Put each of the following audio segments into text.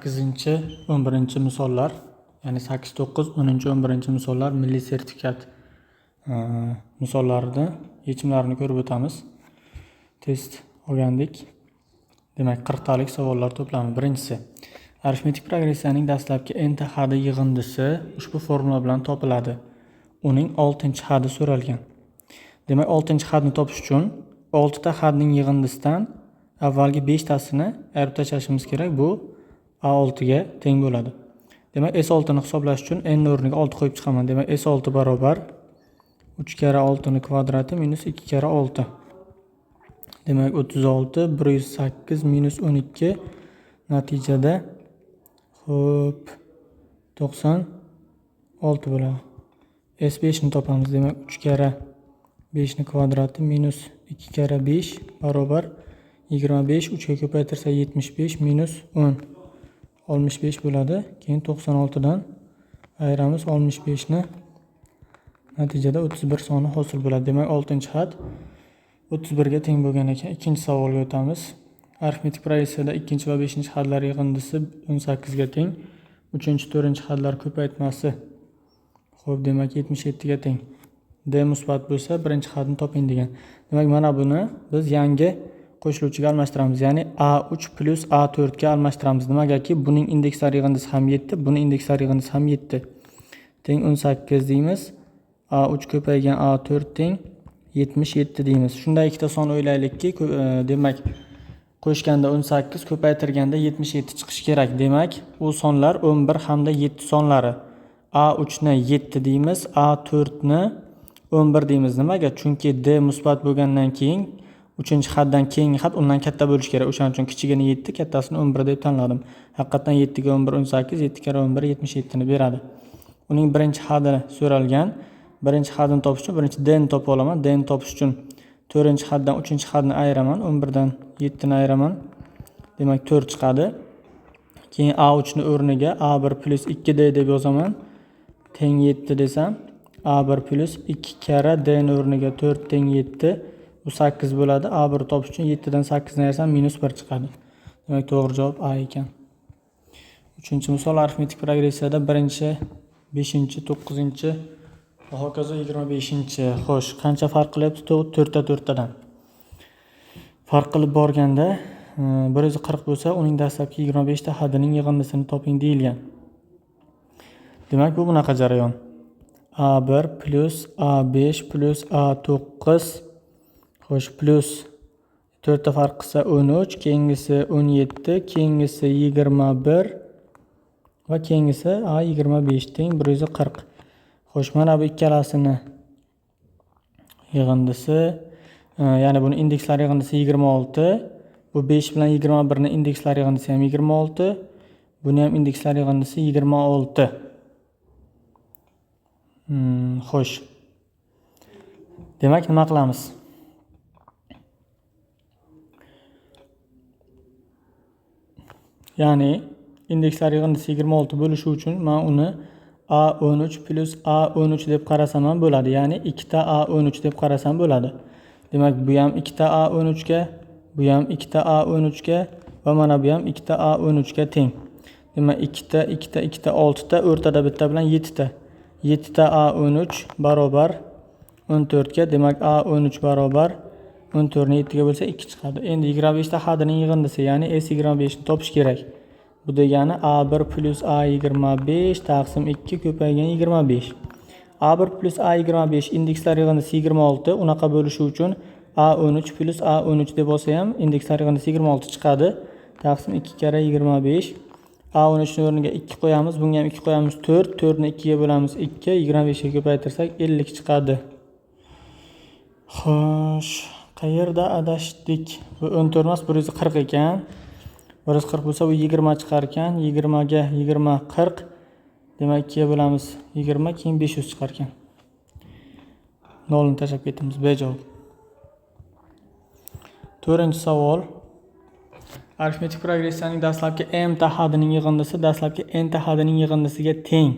8-chi, 11 misollar, ya'ni 8, 9, 10, 11 misollar milliy sertifikat misollarini yechimlarini ko'rib o'tamiz. Test olgandik. Demak, 40 talik savollar to'plami. Birinchisi, arifmetik progressiyaning dastlabki n ta hadi yig'indisi ushbu formula bilan topiladi. Uning 6-hadi so'ralgan. Demak, 6-hadni topish uchun 6 ta hadning yig'indisidan avvalgi 5 tasini ayirib tashlashimiz kerak. Bu A6 ga teng bo'ladi. Demak, S6 ni hisoblash uchun n o'rniga 6 qo'yib chiqaman. Demak, S6 barobar 3 karra 6 ni kvadrati minus 2 karra 6. Demak, 36 108 minus 12 natijada xo'p 96 bo'ladi. S5 ni topamiz. Demak, 3 karra 5 ni kvadrati minus 2 karra 5 barobar 25, 3 ga ko'paytirsak 75 minus 10 65 bo'ladi. Keyin 96 dan ayiramiz 65 ni. Natijada 31 soni hosil bo'ladi. Demak, 6-had 31 ga teng bo'lgan ekan. Ikkinchi savolga o'tamiz. Arifmetik progressiyada 2 va 5 hadlar yig'indisi 18 ga teng. 3, 4 hadlar ko'paytmasi xo'p, demak 77 ga teng. D musbat bo'lsa, birinchi hadni toping degan. Demak, mana buni biz yangi qo'shiluvchiga almashtiramiz. Ya'ni A3 plus A4 ga almashtiramiz. Nimagaki, buning indekslar yig'indisi ham 7, buning indekslar yig'indisi ham 7. Teng 18 deymiz. A3 ko'paygan A4 teng 77 deymiz. Shunday ikkita son o'ylaylikki, demak, qo'shganda 18, ko'paytirganda 77 chiqishi kerak. Demak, u sonlar 11 hamda 7 sonlari. A3 ni 7 deymiz, A4 ni 11 deymiz. Nimaga? Chunki D musbat bo'lgandan keyin 3-haddan keyingi had undan katta bo'lishi kerak. O'shaning uchun kichigini 7, kattasini 11 deb tanladim. Haqiqatan 7 ga 11 18, 7 karra 11 77 ni beradi. Uning birinchi hadi so'ralgan. Birinchi hadini topish uchun birinchi D ni topib olaman. D ni topish uchun 4-haddan 3-hadni ayiraman. 11 dan 7 ni ayiraman. Demak, 4 chiqadi. Keyin A3 ni o'rniga A1 plus 2D deb yozaman. Teng 7 desam, A1 plus 2 karra D ni o'rniga 4 teng 7. Bu 8 bo'ladi. A1 topish uchun 7 dan 8 ni ayirsam minus 1 chiqadi. Demak, to'g'ri javob A ekan. 3-misol arifmetik progressiyada 1-chi, 5-chi, 9-chi va hokazo 25-chi. Xo'sh, qancha farq qilyapti? 4ta 4tadan. Farq qilib borganda 140 bo'lsa, uning dastlabki 25 ta hadining yig'indisini toping deyilgan. Demak, bu bunaqa jarayon. A1 plus A5 plus A9, xo'sh, plus 4 ta farq qilsa 13, keyingisi 17, keyingisi 21 va keyingisi A25 teng 140. Xo'sh, mana bu ikkalasini yig'indisi, ya'ni buni indekslar yig'indisi 26, bu 5 bilan 21 ni indekslar yig'indisi ham 26, buni ham indekslar yig'indisi 26. Xo'sh. Demak, nima qilamiz? Ya'ni indekslar yig'indisi 26 bo'lishi uchun men uni A13 plus A13 deb qarasam ham bo'ladi. Ya'ni 2 ta A13 deb qarasam bo'ladi. Demak, bu ham 2 ta A13 ga, bu ham 2 ta A13 ga va mana bu ham 2 ta A13 ga teng. Demak, 2 ta, 2 ta, 2 ta, 6 ta, o'rtada bitta bilan 7 ta. 7 ta A13 barobar 14 ga. Demak, A13 barobar 14 ni 7 ga bo'lsa 2 chiqadi. Endi 25 ta hadining yig'indisi, ya'ni S25 ni topish kerak. Bu degani A1 plus A25 taqsim 2 ko'paygan 25. A1 plus A25 indekslar yig'indisi 26. Unaqa bo'lishi uchun A13 plus A13 deb olsa ham indekslar yig'indisi 26 chiqadi. Taqsim 2 karra 25. A13 ni o'rniga 2 qo'yamiz, bunga ham 2 qo'yamiz, 4. 4 ni 2 ga bo'lamiz, 2. 25 ga ko'paytirsak 50 chiqadi. Xo'sh, qayerda adashdik? Bu 14 emas, 140 ekan. 140 bo'lsa, bu 20 chiqar ekan. 20 ga 20 40. Demak, 2 ga bo'lamiz 20, keyin 500 chiqar ekan. 0 ni tashlab ketamiz. B javob. 4-savol. Arifmetik progressiyaning dastlabki m ta hadining yig'indisi dastlabki n ta hadining yig'indisiga teng.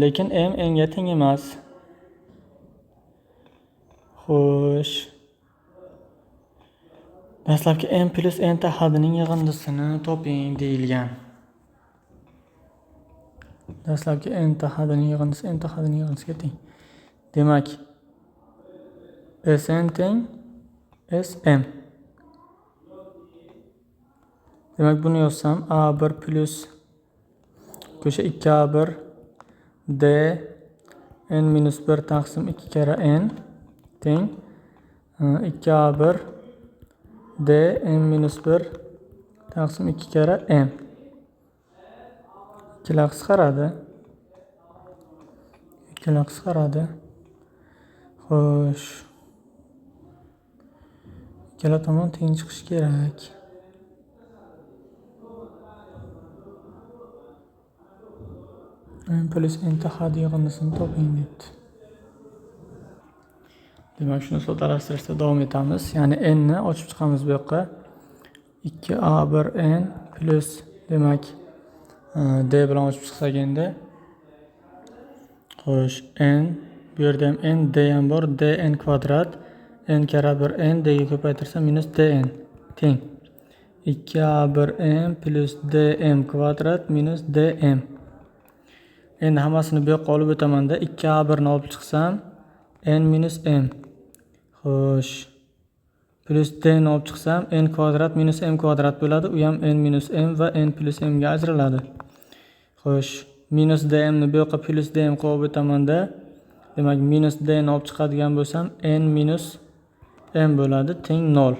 Lekin m n ga teng emas. Xo'sh. Dastlabki m plus n ta hadining yig'indisini toping deyilgan. Dastlabki n ta hadining yig'indisi m ta hadining yig'indisiga teng. Demak, Sn teng Sm. Demak, buni yozsam A1 plus ko'sha 2A1 D n minus 1 taqsim 2 karra n teng 2A1 D n minus 1 taqsim 2 karra m. Ikkilar qisqaradi. Ikkilar qisqaradi. Xo'sh. Ikkala tomon teng chiqishi kerak. M plus n ta had yig'indisini toping debdi. Demak, shuni soddalashtirishda davom etamiz. Ya'ni n ni ochib chiqamiz bu yoqqa. 2a1n plus demak d bilan ochib chiqsak endi. Xo'sh, n bu yerda ham n, d ham bor, d n kvadrat, n karra 1 n, d ga ko'paytirsam minus dn teng 2a1n plus dm kvadrat minus dm. Endi hammasini bu yoqqa olib o'tamanda 2a1 ni olib chiqsam n minus m. Xo'sh, plus d ni olib chiqsam n kvadrat minus m kvadrat bo'ladi. U ham n minus m va n plus m ga ajraladi. Xo'sh, minus dm ni bu yoqqa plus dm qo'yib o'tamanda, demak minus d ni olib chiqadigan bo'lsam n minus m bo'ladi teng 0.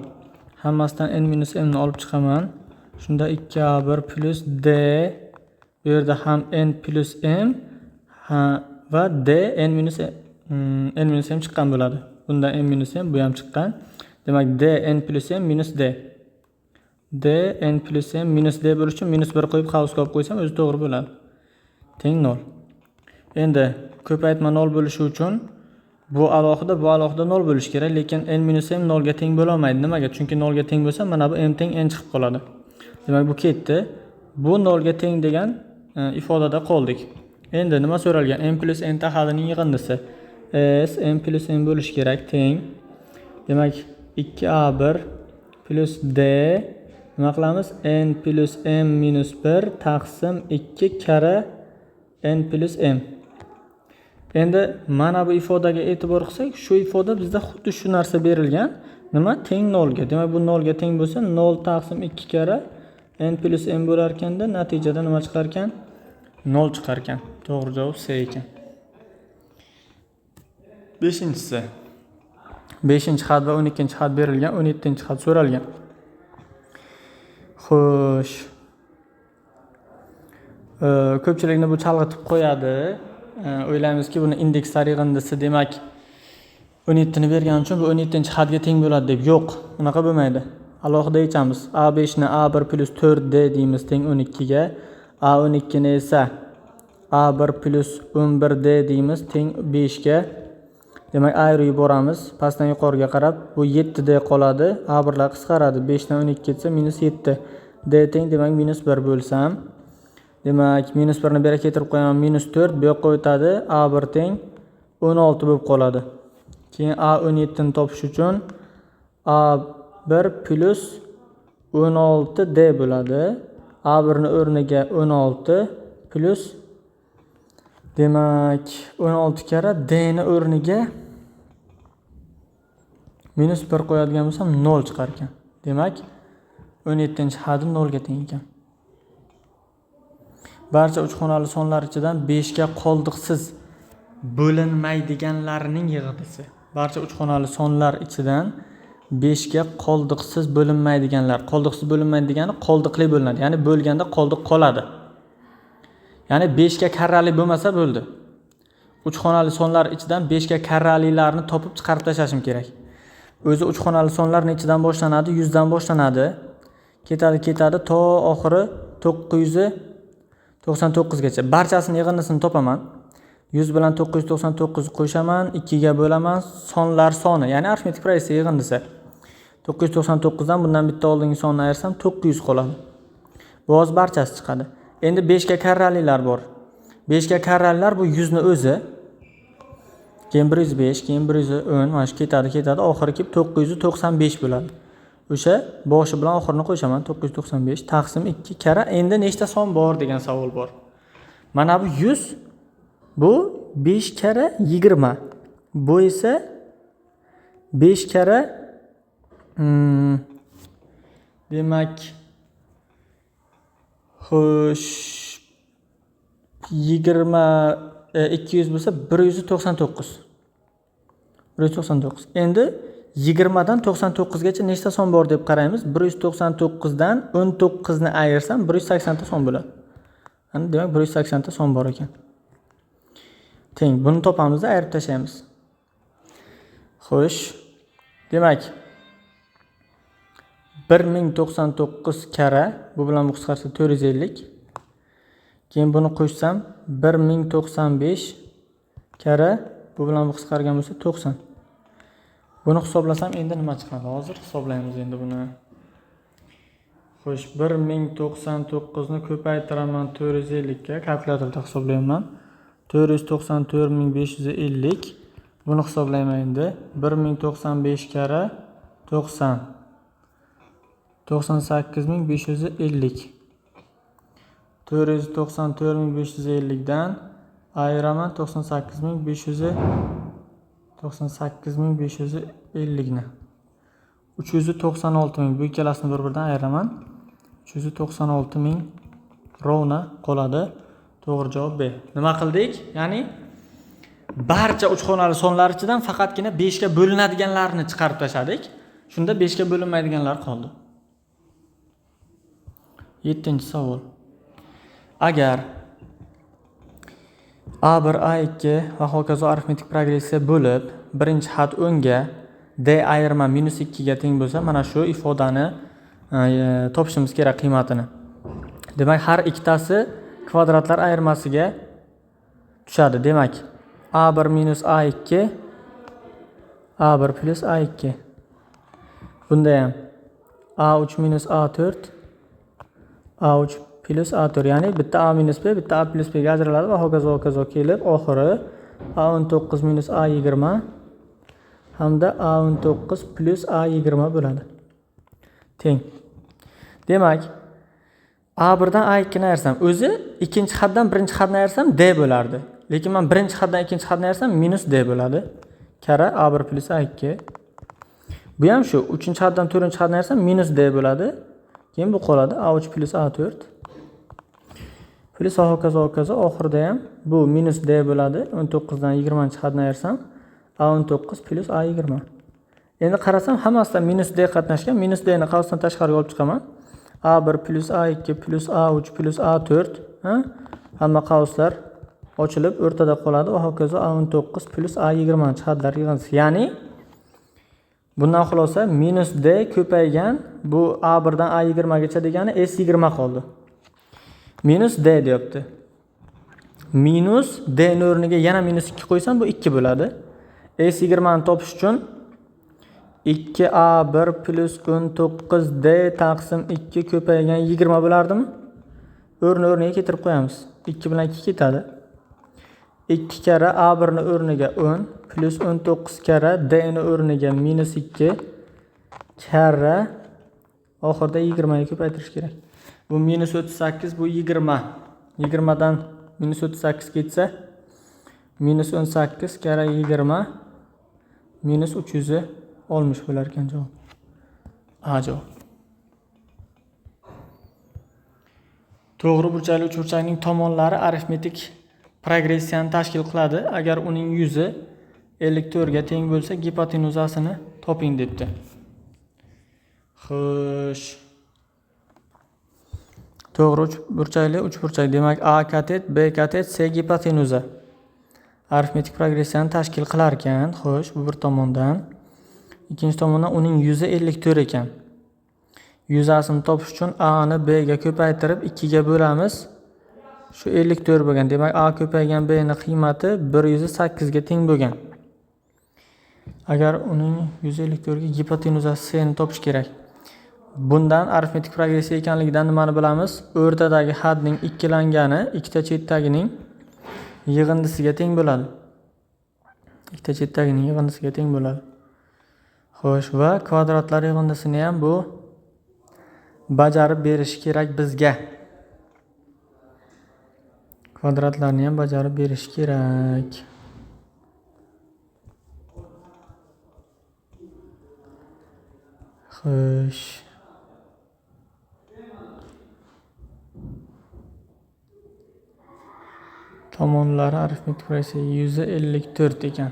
Hammasidan n minus m ni olib chiqaman. Shunda 2a1 plus d, bu yerda ham n plus m va d n minus m chiqqan bo'ladi. Bundan n minus m, bu ham chiqqan. Demak d n plus m minus d. D n plus m minus d bo'lishi uchun minus 1 qo'yib havzga olib qo'ysam o'zi to'g'ri bo'ladi. Teng 0. Endi ko'paytma 0 bo'lishi uchun bu alohida, bu alohida 0 bo'lishi kerak, lekin n minus m 0 ga teng bo'la olmaydi. Nimaga? Chunki 0 ga teng bo'lsa, mana bu m teng n chiqib qoladi. Demak, bu ketdi. Bu 0 ga teng degan ifodada qoldik. Endi nima so'ralgan? M plus n ta hadining yig'indisi. S m plus n bo'lishi kerak teng. Demak, 2a1 plus d nima qilamiz? N plus m minus 1 taqsim 2 karra n plus m. Endi mana bu ifodaga e'tibor qilsak, shu ifoda bizda xuddi shu narsa berilgan. Nima? Teng 0 ga. Demak, bu 0 ga teng bo'lsa, 0 taqsim 2 karra n plus m bo'lar ekanda, natijada nima chiqar ekan? 0 chiqar ekan. To'g'ri javob C ekan. Beshinchisi. 5-xat va 12-xat berilgan, 17-xat so'ralgan. Xo'sh. Ko'pchilikni bu chalg'itib qo'yadi. O'ylaymizki, buni indekslar yig'indisi, demak 17 ni bergan uchun bu 17-xatga teng bo'ladi deb. Yo'q, unaqa bo'lmaydi. Alohida yechamiz. A5 ni A1 plus 4D deymiz teng 12 ga. A12 ni esa A1 plus 11D deymiz teng 5 ga. Demak, ayirib yuboramiz. Pastdan yuqoriga qarab bu 7D qoladi. A1lar qisqaradi. 5 dan 12 ketsa minus 7. D teng demak minus 1 bo'lsam. Demak, minus 1 ni bu yerga keltirib qo'yaman, minus 4 bu yoqqa o'tadi. A1 teng 16 bo'lib qoladi. Keyin A17 ni topish uchun A1 plus 16D bo'ladi. A1 ni o'rniga 16 plus demak 16 karra D ni o'rniga minus 1 qo'yadigan bo'lsam 0 chiqar ekan. Demak, 17-hadim 0 ga teng ekan. Barcha uch xonali sonlar ichidan 5 ga qoldiqsiz bo'linmaydiganlarining yig'indisi. Barcha uch xonali sonlar ichidan 5 ga qoldiqsiz bo'linmaydiganlar. Qoldiqsiz bo'linmaydi degani qoldiqli bo'linadi. Ya'ni bo'lganda qoldiq qoladi. Ya'ni 5 ga karrali bo'lmasa bo'ldi. Uch xonali sonlar ichidan 5 ga karralilarni topib chiqarib tashlashim kerak. O'zi uch xonali sonlar nechidan boshlanadi? 100 dan boshlanadi. Ketadi, ketadi to oxiri 999 gacha. Barchasini yig'indisini topaman. 100 bilan 999 qo'shaman, 2 ga bo'laman. Sonlar soni, ya'ni arifmetik progressiya yig'indisi. 999 dan bundan bitta oldingi sonni ayirsam 900 qoladi. Bu hozir barchasi chiqadi. Endi 5 ga karralilar bor. 5 ga karralilar bu 100 ni o'zi. Keyin 105, keyin 110, mana shu ketadi, ketadi, oxiri kelib 995 bo'ladi. O'sha boshi bilan oxirini qo'shaman. 995 taqsim 2 karra. Endi nechta son bor degan savol bor. Mana bu 100, bu 5 karra 20. Bu esa 5 karra demak xo'sh 20 200 bo'lsa 199. 199. Endi 20 dan 99 gacha nechta son bor deb qaraymiz. 199 dan 19 ni ayirsam 180 ta son bo'ladi. Ana demak 180 ta son bor ekan. Teng. Buni topamiz da ayirib tashlaymiz. Xo'sh. Demak 1099 karra bu bilan bu qisqarsa 450. Keyin buni qo'shsam 1095 karra bu bilan bu qisqargan bo'lsa 90. Buni hisoblasam endi nima chiqadi? Hozir hisoblaymiz endi buni. Xo'sh, 1099 ni ko'paytiraman 450 ga, kalkulyatorda hisoblayman. 494 550. Buni hisoblayman endi. 1095 karra 90. 98 550. 494 550 dan ayiraman 98 550 ni. 396 ming. Bu ikkalasini bir-biridan ayiraman. 396 ming ровно qoladi. To'g'ri javob B. Nima qildik? Ya'ni barcha uch xonali sonlar ichidan faqatgina 5 ga bo'linadiganlarini chiqarib tashladik. Shunda 5 ga bo'linmaydiganlar qoldi. 7-savol. Agar A1, A2 va hokazo arifmetik progressiya bo'lib, birinchi had 10 ga, D ayirma minus 2 ga teng bo'lsa, mana shu ifodani topishimiz kerak qiymatini. Demak, har ikkitasi kvadratlar ayirmasiga tushadi. Demak, A1 minus A2 A1 plus A2. Bunda ham A3 minus A4 A3 plus A4, ya'ni bitta A minus B, bitta A plus B ga ajraladi va hokazo hokazo kelib oxiri A19 minus A20 hamda A19 plus A20 bo'ladi. Teng. Demak, A1 dan A2 ni ayirsam, o'zi ikkinchi haddan birinchi hadni ayirsam D bo'lardi. Lekin men birinchi haddan ikkinchi hadni ayirsam minus D bo'ladi. Karra A1 plus A2. Bu ham shu, uchinchi haddan to'rtinchi hadni ayirsam minus D bo'ladi. Keyin bu qoladi A3 plus A4. Plus hokazo hokazo oxirida ham bu minus D bo'ladi. 19 dan 20 hadni ayirsam A19 plus A20. Endi qarasam hammasida minus D qatnashgan. Minus D ni qavsdan tashqariga olib chiqaman. A1 plus A2 plus A3 plus A4, ha? Hamma qavslar ochilib o'rtada qoladi va hokazo A19 plus A20 hadlar yig'indisi. Ya'ni bundan xulosa minus D ko'paygan bu A1 dan A20 gacha degani S20 qoldi. Minus D deyapti. Minus D ni o'rniga yana minus 2 qo'ysam bu 2 bo'ladi. S20 ni topish uchun 2A1 plus 19D taqsim 2 ko'paygan 20 bo'lardimi? O'rni o'rniga keltirib qo'yamiz. 2 bilan 2 ketadi. 2 karra A1 ni o'rniga 10 plus 19 karra D ni o'rniga minus 2 karra oxirida 20 ga ko'paytirish kerak. Bu minus 38, bu 20. 20 dan minus 38 ketsa minus 18 karra 20 minus 360 bo'lar ekan javob. A javob. To'g'ri burchakli uchburchakning tomonlari arifmetik progressiyani tashkil qiladi. Agar uning yuzi 54 ga teng bo'lsa, gipotenuzasini toping debdi. Xo'sh. To'g'ri uchburchakli uchburchak. Demak, A katet, B katet, C gipotenuza. Arifmetik progressiyani tashkil qilar ekan. Xo'sh, bu bir tomondan. Ikkinchi tomondan uning yuzi 54 ekan. Yuzasini topish uchun A ni B ga ko'paytirib 2 ga bo'lamiz. Shu 54 bo'lgan. Demak, A ko'paygan B ni qiymati 108 ga teng bo'lgan. Agar uning 154 ga gipotenuzasi C ni topish kerak. Bundan arifmetik progressiya ekanligidan nimani bilamiz? O'rtadagi hadning ikkilangani ikkita chetdagining yig'indisiga teng bo'ladi. Ikkita chetdagining yig'indisiga teng bo'ladi. Xo'sh, va kvadratlar yig'indisini ham bu bajarib berishi kerak bizga. Kvadratlarni ham bajarib berishi kerak. Xo'sh. Tomonlari arifmetik progressiya 154 ekan.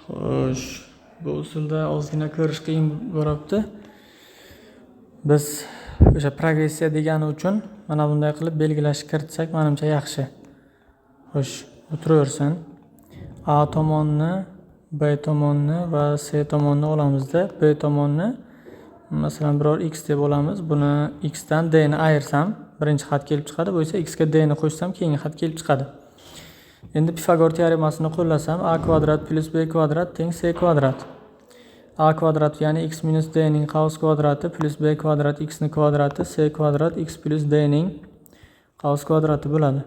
Xo'sh, bu usulda ozgina ko'rish qiyin bo'lyapti. Biz o'sha progressiya degani uchun mana bunday qilib belgilash kiritsak, menimcha yaxshi. Xo'sh, o'tiraversin. A tomonni, B tomonni va C tomonni olamizda. B tomonni masalan biror x deb olamiz. Buni x dan d ni ayirsam, birinchi xat kelib chiqadi. Bu esa x ga d ni qo'shsam, keyingi xat kelib chiqadi. Endi Pifagor teoremasini qo'llasam, a kvadrat plus b kvadrat teng c kvadrat. A kvadrat ya'ni x minus d ning qavs kvadrati plus b kvadrat x ni kvadrati c kvadrat x plus d ning qavs kvadrati bo'ladi.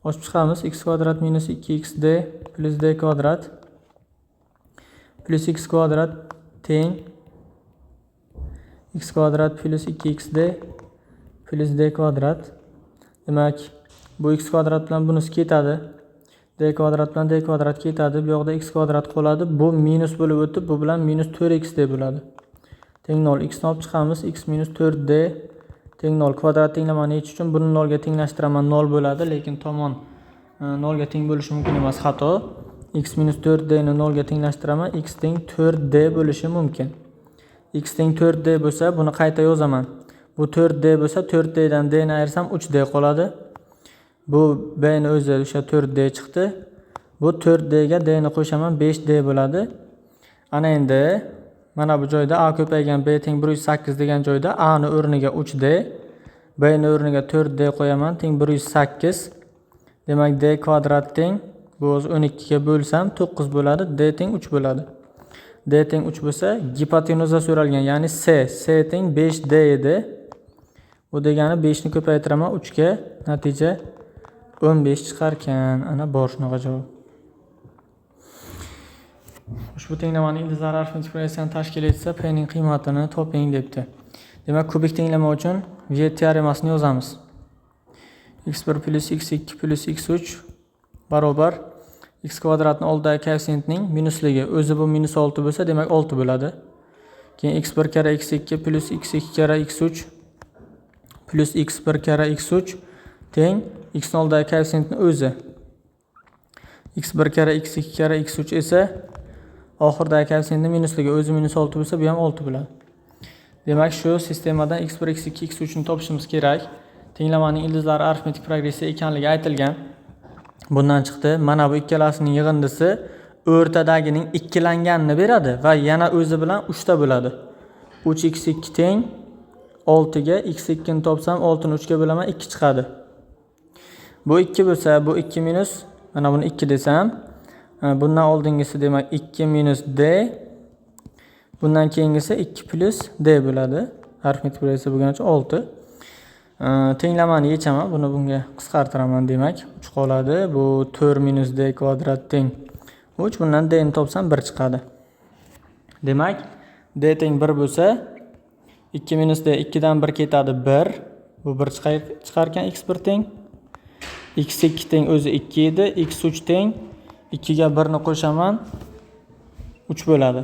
Ochib chiqamiz. X kvadrat minus 2xd plus d kvadrat plus x kvadrat teng x kvadrat plus 2xd plus d kvadrat. Demak, bu x kvadrat bilan bunisi ketadi. D kvadrat bilan d kvadrat ketadi. Bu yoqda x kvadrat qoladi. Bu minus bo'lib o'tib, bu bilan minus 4xd bo'ladi. Teng 0. X ni olib chiqamiz. X minus 4d teng 0. Kvadrat tenglamani yechish uchun buni 0 ga tenglashtiraman, 0 bo'ladi, lekin tomon 0 ga teng bo'lishi mumkin emas, xato. X minus 4d ni 0 ga tenglashtiraman, x teng 4d bo'lishi mumkin. X teng 4d bo'lsa, buni qayta yozaman. Bu 4d bo'lsa, 4d dan d ni ayirsam 3d qoladi. Bu b ni o'zi o'sha 4d chiqdi. Bu 4d ga d ni qo'shaman, 5d bo'ladi. Ana endi mana bu joyda a ko'paygan b teng 108 degan joyda a ni o'rniga 3d, b ni o'rniga 4d qo'yaman, teng 108. Demak, d kvadrat teng bu o'zi 12 ga bo'lsam 9 bo'ladi, d teng 3 bo'ladi. D teng 3 bo'lsa, gipotenuza so'ralgan, ya'ni c, c teng 5d edi. Bu degani 5 ni ko'paytiraman 3 ga, natija 15 chiqarkan. Ana bor shunaqa javob. Ushbu tenglamani ildizlar arifmetik progressiyani tashkil etsa, p ning qiymatini toping debdi. Demak, kubik tenglama uchun Viet teoremasini yozamiz. x1 plus x2 plus x3 barobar x kvadratni oldidagi koeffitsiyentning minusligi. O'zi bu minus 6 bo'lsa, demak 6 bo'ladi. Keyin x1 karra x2 plus x2 karra x3 plus x1 karra x3 teng x ni oldidagi koeffitsiyentning o'zi. x1 karra x2 karra x3 esa oxiridagi koeffitsiyentning minusligi. O'zi minus 6 bo'lsa, bu ham 6 bo'ladi. Demak, shu sistemadan x1, x2, x3 ni topishimiz kerak. Tenglamaning ildizlari arifmetik progressiya ekanligi aytilgan. Bundan chiqdi. Mana bu ikkalasining yig'indisi o'rtadagining ikkilanganini beradi va yana o'zi bilan 3 ta bo'ladi. 3x2 teng 6 ga, x2 ni topsam 6 ni 3 ga bo'laman, 2 chiqadi. Bu 2 bo'lsa, bu 2 minus, mana buni 2 desam, bundan oldingisi demak 2 minus d, bundan keyingisi 2 plus d bo'ladi. Arifmetik progressiya bo'lgani uchun 6. Tenglamani yechaman, buni bunga qisqartiraman, demak 3 qoladi. Bu 4 minus d kvadrat teng 3, bundan d ni topsam 1 chiqadi. Demak, d teng 1 bo'lsa, 2 minus d 2 dan 1 ketadi 1. Bu 1 chiqarkan x1 teng. x2 teng o'zi 2 edi, x3 teng 2 ga 1 ni qo'shaman, 3 bo'ladi.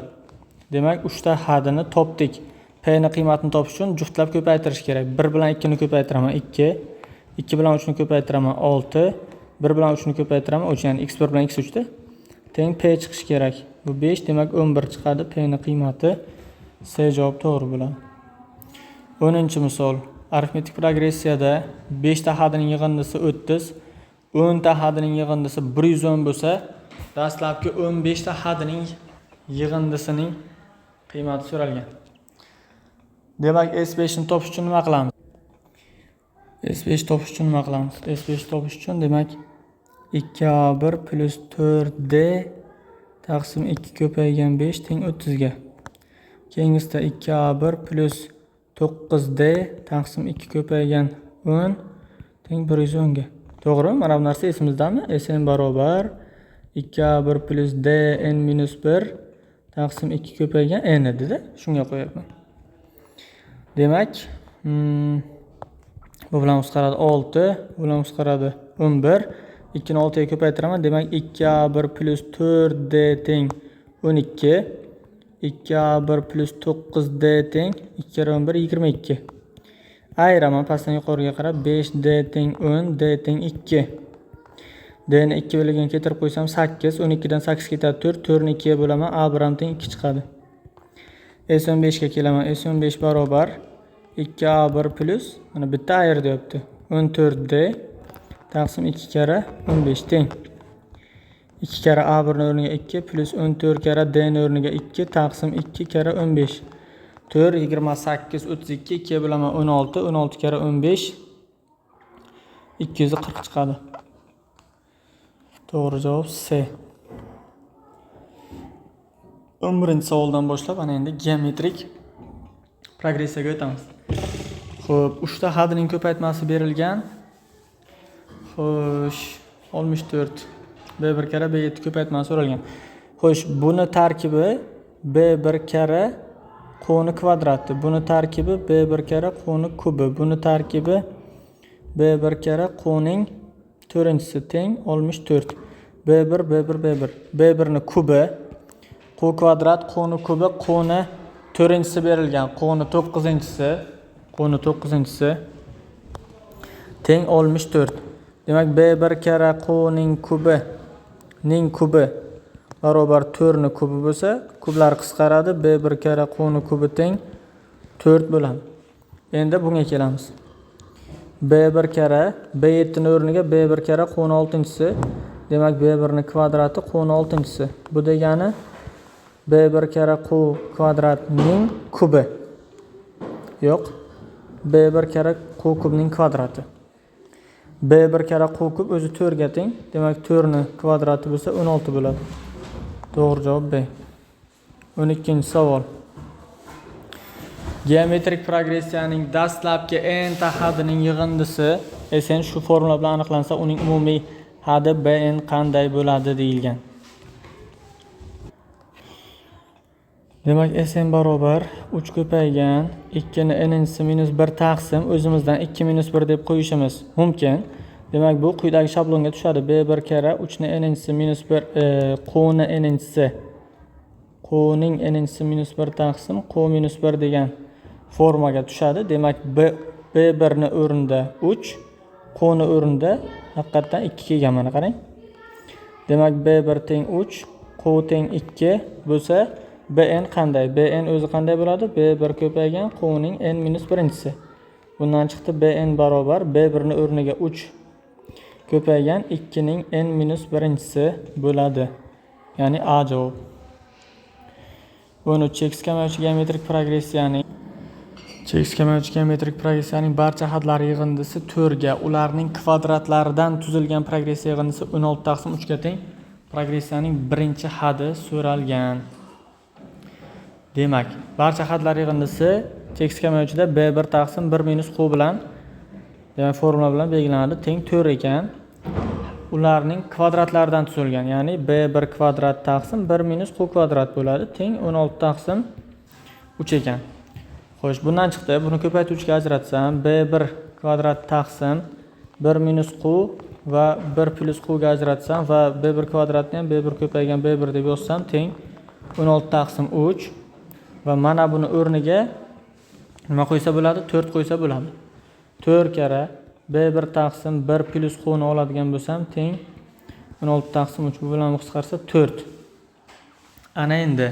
Demak, 3 ta hadini topdik. P ni qiymatini topish uchun juftlab ko'paytirish kerak. 1 bilan 2 ni ko'paytiraman 2, 2 bilan 3 ni ko'paytiraman 6, 1 bilan 3 ni ko'paytiraman 3, ya'ni x1 bilan x3 da teng P chiqishi kerak. Bu 5, demak 11 chiqadi. P ni qiymati C javob to'g'ri bo'ladi. 10-misol. Arifmetik progressiyada 5 ta hadining yig'indisi 30, 10 ta hadining yig'indisi 110 bo'lsa, dastlabki 15 ta hadining yig'indisining qiymati so'ralgan. Demak, S5 ni topish uchun nima qilamiz? S5 topish uchun nima qilamiz? S5 topish uchun demak 2A1 plus 4D taqsim 2 ko'paygan 5 teng 30 ga. Keyingisida 2A1 plus 9D taqsim 2 ko'paygan 10 teng 110 ga. To'g'rimi? Mana bu narsa esimizdami? Sn barobar 2a1 plus d n minus 1 taqsim 2 ko'paygan n edi-da. Shunga qo'yapman. Demak, bu bilan qisqaradi 6, bu bilan qisqaradi 11. 2 ni 6 ga ko'paytiraman. Demak, 2a1 plus 4d teng 12. 2a1 plus 9d teng 2 karra 11 22. Ayiraman pastdan yuqoriga qarab 5d teng 10, d teng 2. D ni 2 bo'lgan keltirib qo'ysam 8, 12 dan 8 ketadi 4, 4 ni 2 ga bo'laman, a1 ham teng 2 chiqadi. S15 ga kelaman. S15 barobar 2a1 plus mana bitta ayir deyapti. 14d taqsim 2 karra 15 teng. 2 karra a1 ni o'rniga 2 plus 14 karra d ni o'rniga 2 taqsim 2 karra 15. 4 28 32 2 ga bo'laman 16, 16 karra 15 240 chiqadi. To'g'ri javob C. 11-savoldan boshlab ana endi geometrik progressiyaga o'tamiz. Xo'p, 3 ta hadning ko'paytmasi berilgan. Xo'sh, 64 B1 karra B7 ko'paytmasi so'ralgan. Xo'sh, buni tarkibi B1 karra qo'ni kvadrati, buni tarkibi B1 karra qo'ni kubi, buni tarkibi B1 karra qo'ning to'rtinchisi teng 64. B1 B1 B1 B1 ni kubi, qu kvadrat qo'ni kubi, qo'ni to'rtinchisi berilgan, qo'ni to'qqizinchisi, qo'ni to'qqizinchisi teng 64. Demak, B1 karra qo'ning kubi ning kubi barobar 4 ni kubi bo'lsa, kublar qisqaradi, B1 karra qo'ni kubi teng 4 bo'ladi. Endi bunga kelamiz. B1 karra B7 ni o'rniga B1 karra qo'ni oltinchisi, demak B1 ni kvadrati qo'ni oltinchisi. Bu degani B1 karra qu kvadratning kubi. Yo'q. B1 karra qu kubning kvadrati. B1 karra qu kub o'zi 4 ga teng. Demak, 4 ni kvadrati bo'lsa 16 bo'ladi. To'g'ri javob B. 12-savol. Geometrik progressiyaning dastlabki n ta hadining yig'indisi Sn shu formula bilan aniqlansa, uning umumiy hadi Bn qanday bo'ladi deyilgan. Demak, Sn barobar 3 ko'paygan 2 ni n-inchisi minus 1 taqsim o'zimizdan 2 minus 1 deb qo'yishimiz mumkin. Demak, bu quyidagi shablonga tushadi. B1 karra 3 ni n-inchisi minus 1, qo'ni n-inchisi, qo'ning n-inchisi minus 1 taqsim qo minus 1 degan formaga tushadi. Demak, B1 ni o'rnida 3, qo'ni o'rnida haqiqatdan 2 kelgan, mana qarang. Demak, B1 teng 3, qo teng 2 bo'lsa, Bn qanday? Bn o'zi qanday bo'ladi? B1 ko'paygan qo'ning n minus birinchisi. Bundan chiqdi Bn barobar B1 ni o'rniga 3 ko'paygan 2 ning n minus birinchisi bo'ladi. Ya'ni A javob. 13 cheksiz kamayuvchi geometrik progressiyaning cheksiz kamayuvchi geometrik progressiyaning barcha hadlari yig'indisi 4 ga, ularning kvadratlaridan tuzilgan progressiya yig'indisi 16 taqsim 3 ga teng. Progressiyaning birinchi hadi so'ralgan. Demak, barcha hadlar yig'indisi cheksiz kamayuvchida B1 taqsim 1 minus q bilan, demak formula bilan belgilanadi, teng 4 ekan. Ularning kvadratlaridan tuzilgan, ya'ni B1 kvadrat taqsim 1 minus q kvadrat bo'ladi, teng 16 taqsim 3 ekan. Xo'sh, bundan chiqdi. Buni ko'paytiruvchiga ajratsam, B1 kvadrat taqsim 1 minus q va 1 plus q ga ajratsam va B1 kvadratni ham B1 ko'paygan B1 deb yozsam teng 16 taqsim 3 va mana buni o'rniga nima qo'ysa bo'ladi? 4 qo'ysa bo'ladi. 4 karra B1 taqsim 1 plus q ni oladigan bo'lsam teng 16 taqsim 3, bu bilan qisqarsa 4. Ana endi.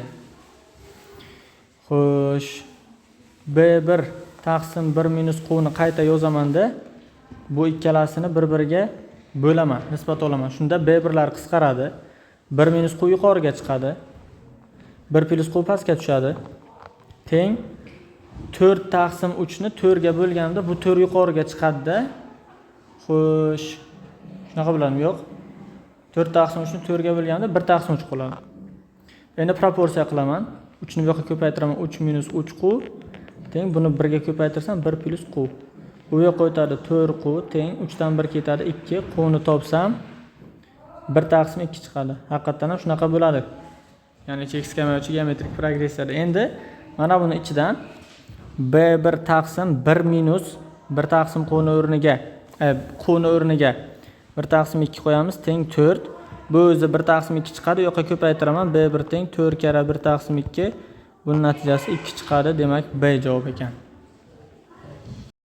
Xo'sh, B1 taqsim 1 minus q ni qayta yozamanda, bu ikkalasini bir-biriga bo'laman, nisbat olaman. Shunda B1lar qisqaradi. 1 minus q yuqoriga chiqadi. 1 plus q pastga tushadi. Teng 4 taqsim 3 ni 4 ga bo'lganda bu 4 yuqoriga chiqadi-da. Xo'sh, shunaqa bo'ladimi? Yo'q. 4 taqsim 3 ni 4 ga bo'lganda 1 taqsim 3 qoladi. Endi proporsiya qilaman. 3 ni bu yoqqa ko'paytiraman. 3 minus 3 q teng buni 1 ga ko'paytirsam 1 plus q. Bu yoqqa o'tadi, 4 Q teng 3 dan 1 ketadi, 2. Qni topsam 1 taqsim 2 chiqadi. Haqiqatdan ham shunaqa bo'ladi. Ya'ni cheksiz kamayuvchi geometrik progressiyada. Endi mana buni ichidan B1 taqsim 1 minus 1 taqsim Qni o'rniga, Qni o'rniga 1 taqsim 2 qo'yamiz, teng 4. Bu o'zi 1 taqsim 2 chiqadi. U yoqqa ko'paytiraman. B1 teng 4 karra 1 taqsim 2. Buning natijasi 2 chiqadi. Demak, B javob ekan.